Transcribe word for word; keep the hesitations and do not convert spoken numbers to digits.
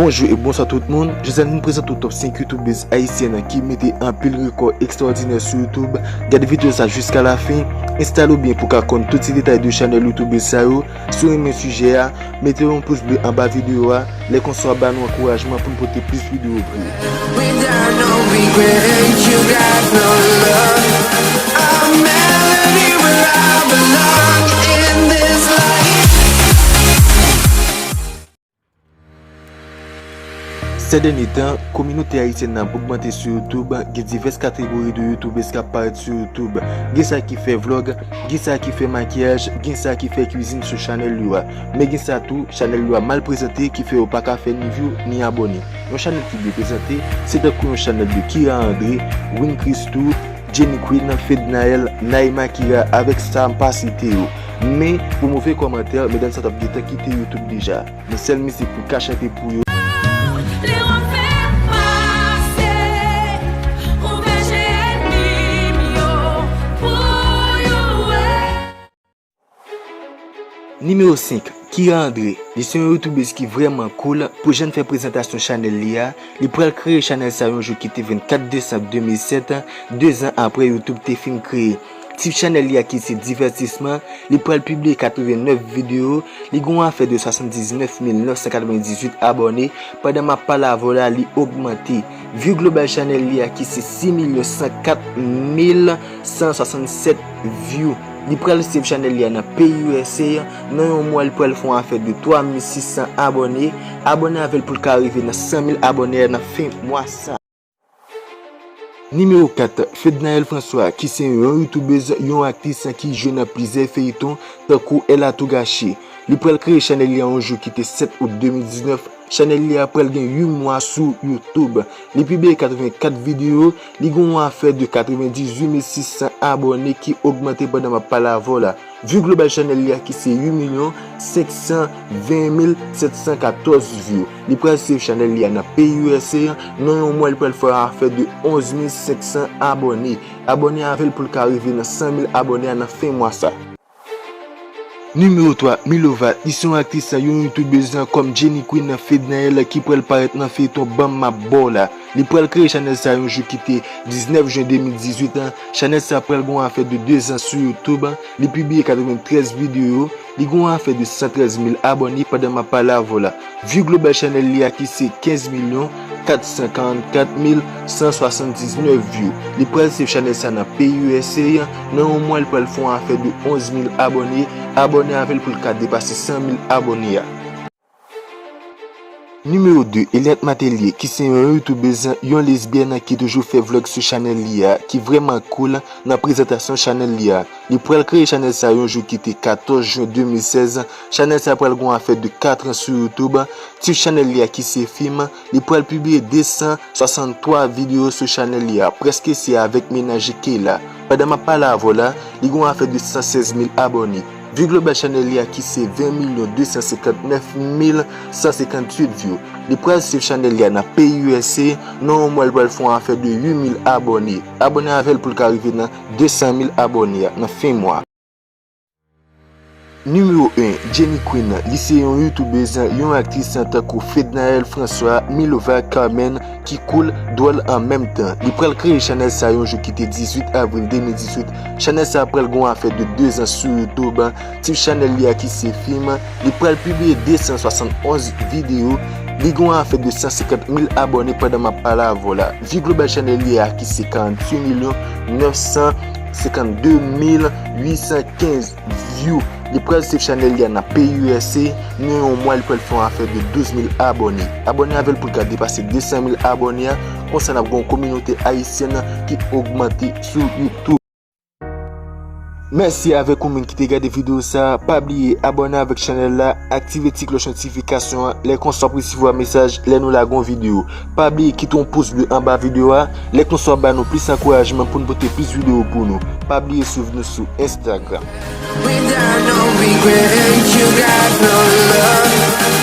Bonjou e bonswa tout moun. Jodi a nou prezante w top senk youtubers ayisyen ki mete anpil rekò ekstraòdinè sou YouTube. Gade videyo sa jiska lafen. Enstale w byen pou w ka konn tout ti detay de chanèl youtubers sa yo. Si w renmen sijè a, mete yon pous ble anba videyo a. Lè konsa w ap ba nou ankourajman pou n pote plis videyo pou ou. Without no regret, you got no love. A melody where I belong in this life. Sè dènye tan, kominote ayisyèn nan ap ogmante sou YouTube, gen divès kategori de youtubers k ap parèt sou YouTube. Gen sa ki fè vlog, gen sa ki fè makiyaj, gen sa ki fè kwizin sou chanèl yo a. Men gen sa tou, chanèl yo a mal prezante ki fè yo pa ka fè ni view ni abòne. Yon chanèl ki byen prezante, se tankou yon chanèl de Kira André, Win Christoo, Jenny Queen, Fednaelle, Naima Kira avèk sa m pa site yo. Men, pou move kòmantè, medam sa t ap gentan kite YouTube deja. Men sèl mizik pou ka chante pou yo. Lè w ap fè m pase, ou veje ènmi m yo pou yo wè. Nimewo senk, Kira André. Li se yon youtubers ki vrèman cool. Pou jan l fè prezantasyon chanèl li a, li pral kreye chanèl sa yon jou ki te vennkat desanm de mil sèt, dezan apre YouTube te fin kreye. Tit chanèl li a ki se divètisman, li pral pibliye katrevennèf videyo, li gen yon afè de swasanndiznèf mil nèf san katrevendizuit abòne, pandan m ap pale avè w la, li ogmante. View global chanèl li a ki se sis milyon san kat mil san swasannsèt view. Li pral save chanèl li a nan peyi U S A, nan yon mwa li pral fè yon afè de twa mil sis san abòne. Abòne avè l pou l ka rive nan san mil abòne a nan fen mwa sa. Nimewo kat, Fednaelle François, ki se yon youtubers, yon aktris ki jwe nan plizyè feyton, tankou Elle a tout gâché. Li pral kreye chanèl li a yon jou ki te sèt out de mil diznèf. Chanèl li a pral gen uit mwa sou YouTube. Li pibliye katrevenkat videyo, li gen yon afè de katrevendizuit mil sis san abòne ki ogmante pandan m ap pale avè w la. View global chanèl li a ki se uit milyon senk san ven mil sèt san katòz view. Li pral save chanèl li a nan peyi U S A, nan yon mwa li pral fè afè de onz mil senk san abòne. Abòne avè l pou l ka rive nan san mil abòne a nan fen mwa sa. Nimewo twa, Milova, li se yon aktris, yon youtubers kòm Jenny Queen, Fednaelle ki pral parèt nan feyton Ban m m ap ba w la. Li pral kreye chanèl sa yon jou ki te diznèf jen de mil dizuit an. Chanèl sa pral gen yon afè de dezan sou YouTube. Li pibliye katreventrèz videyo. Li gen yon afè de san trèz mil abòne pandan m ap pale avè w la. View global chanèl li a ki se kenz milyon kat san karannkat mil san swasanndiznèf view. Li pral save chanèl sa nan peyi U S A, nan yon mwa li pral fè yon afè de onz mil abòne. Abòne avè l pou l ka depase san mil abòne a. Nimewo de, Eliante Matelier, ki se yon youtubers, yon lesbyèn ki toujou fè vlog sou chanèl li a, ki vrèman cool nan prezantasyon chanèl li a. Li pral kreye chanèl sa yon jou ki te katòz jen de mil sèz. Chanèl sa pral gen yon afè de kat an sou YouTube. Tit chanèl li a ki se Fim. Li pral pibliye de san swasanntwa videyo sou chanèl li a. Prèske se avèk mennaj Keyla. Pandan m ap pale avè w la, li gen yon afè de san sèz mil abòne. View global chanèl li a ki se ven milyon de san senkantnèf mil san senkantuit view. Li pral save chanèl li a nan peyi U S A, nan yon mwa li pral fè yon afè de uit mil abòne. Abòne avè l pou l ka rive nan de san mil abòne a nan fen mwa. Nimewo en, Jenny Queen, li se yon youtubers, yon aktris tankou Fednaelle François, Milova, Carmen, ki cool, dwòl an menm tan. Li pral kreye chanèl sa yon jou ki te dizuit avril de mil dizuit. Chanèl sa pral gen yon afè de dezan sou YouTube. Tit chanèl li a ki se Fim. Li pral pibliye de san swasannonz videyo. Li gen yon afè de san senkant mil abòne pandan m ap pale avè w la. View global chanèl li a ki se karanntuit milyon nèf san senkannde mil uit san kenz view. Li pral save chanèl li a nan peyi U S A, nan yon mwa li pral fè yon afè de douz mil abòne. Abòne avè l pou l ka depase de san mil abòne a, konsa n ap gen yon kominote ayisyèn ki ogmante sou YouTube. Mèsi avèk ou menm ki te gade videyo sa, pa bliye abòne avèk chanèl la, aktive ti klòch notifikasyon an, lè konsa w ap resevwa mesaj lè nou lage yon videyo. Pa bliye kite yon pous ble anba videyo a, lè konsa w ap ba nou plis ankourajman pou n pote plis videyo pou nou. Pa bliye swiv nou sou Instagram. Without no regret, you got no love.